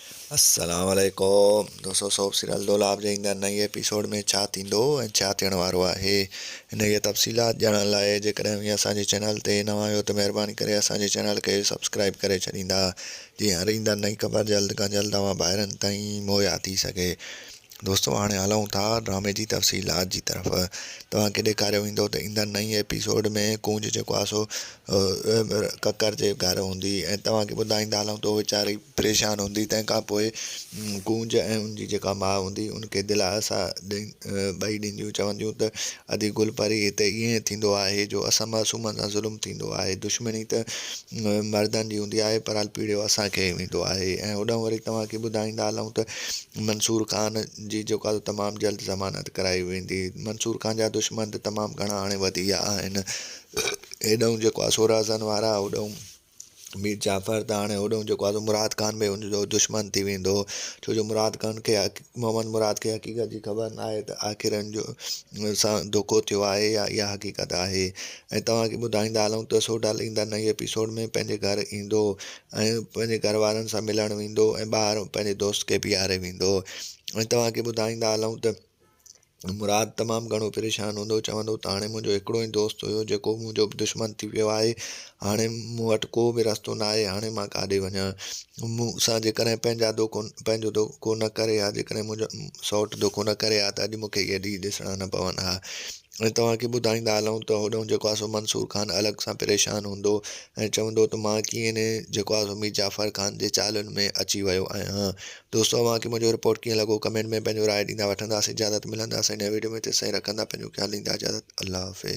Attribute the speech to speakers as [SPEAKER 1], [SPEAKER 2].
[SPEAKER 1] السلام عليڪم دوستو سوپ سيريل دولاب جي ايندڙ نئين ايپيسوڊ ۾ ڇا ٿيندو ۽ ڇا ٿيڻ وارو آهي ان جي تفصيلات ڄاڻڻ لاء جيڪڏهن اوهين اسان جي چينل تي نوان آهيو ته مهرباني ڪري اسان جي چينل کي سبسڪرائب ڪري ڇڏيندا جيئن هر ايندڙ نئين خبر جلد کان جلد اوهان ڀائرن تائين مهيا ٿي سگهي دوستو هاڻي هلون ٿا ڊرامي جي تفصيلات جي طرف توهان کي ڏيکاريو ويندو ته ايندڙ نئين ايپيسوڊ ۾ ڪونج جيڪو آهي سو ڪڪر جي گهر هوندي ۽ توهان کي ٻڌائيندا هلون ته ويچاري پريشان هوندي تنهن کان پوء ڪونج ۽ ان جي جيڪا ماء هوندي ان کي دلاسا ٻئي ڏينديون چونديون ته ادي گل پري هتي ائين ٿيندو آهي جو اسان معصومن سان ظلم ٿيندو آهي دشمني ته مردن جي هوندي آهي پر پيڙيو اسان کي ويندو آهي ۽ هوڏانهن وري توهان کي ٻڌائيندا هلون ته منصور خان جي جيڪو آهي تمام جلد ضمانت ڪرائي ويندي. منصور خان جا دشمن ته تمام گهڻا هاڻي وڌي ويا آهن. هيڏانهن جيڪو آهي سو رهزن وارا هوڏانهن مير جعفر ته هاڻي هوڏانهن جيڪو آهي سو مراد خان به ان جو دشمن ٿي ويندو ڇو جو مراد خان کي محمد مراد کي حقيقت جي خبر نه آهي ته آخر ان جو سان دوکو ٿيو آهي يا اها حقيقت آهي ۽ توهان کي ٻڌائيندا هلون ته سوڍل ايندڙ نئين ايپيسوڊ ۾ پنهنجي گهر ايندو ۽ پنهنجي گهر وارن سان ملڻ ويندو ۽ ٻاهر پنهنجي دوست کي بيهاري ويندو ۽ توهان کي ٻڌائيندا هلون ته مراد تمام گهڻو پريشان هوندو چوندو ته هاڻي منهنجو هڪڙو ئي دوست هيو جيڪو منهنجو دشمن ٿي ويو آهي هاڻي مون وٽ ڪو به رستو نه آهي هاڻي مان ڪاڏي وڃان مون سان جيڪڏهن پنهنجا دوکو پنهنجو دوکو نه ڪري ها جيڪڏهن منهنجو سئوٽ دوکو نه ڪري ها ته اڄ مون کي اهي ڏينهن ڏسڻا نه پون ها ۽ توهان کي ٻڌائيندا هلون ته هوڏانهن جيڪو آهي سو منصور خان الڳ سان پريشان هوندو ۽ چوندو ته مان ڪيئن نه جيڪو آهي سو مير جعفر خان جي چالن ۾ اچي ويو آهيان دوستو اوهان کي منهنجو رپورٽ ڪيئن لڳو ڪمينٽ ۾ پنهنجو راء ڏيندا وٺنداسين اجازت ملنداسين نئين ويڊيو ۾ تيستائين رکندا پنهنجو خيال ڏيندا اجازت الله حافظ.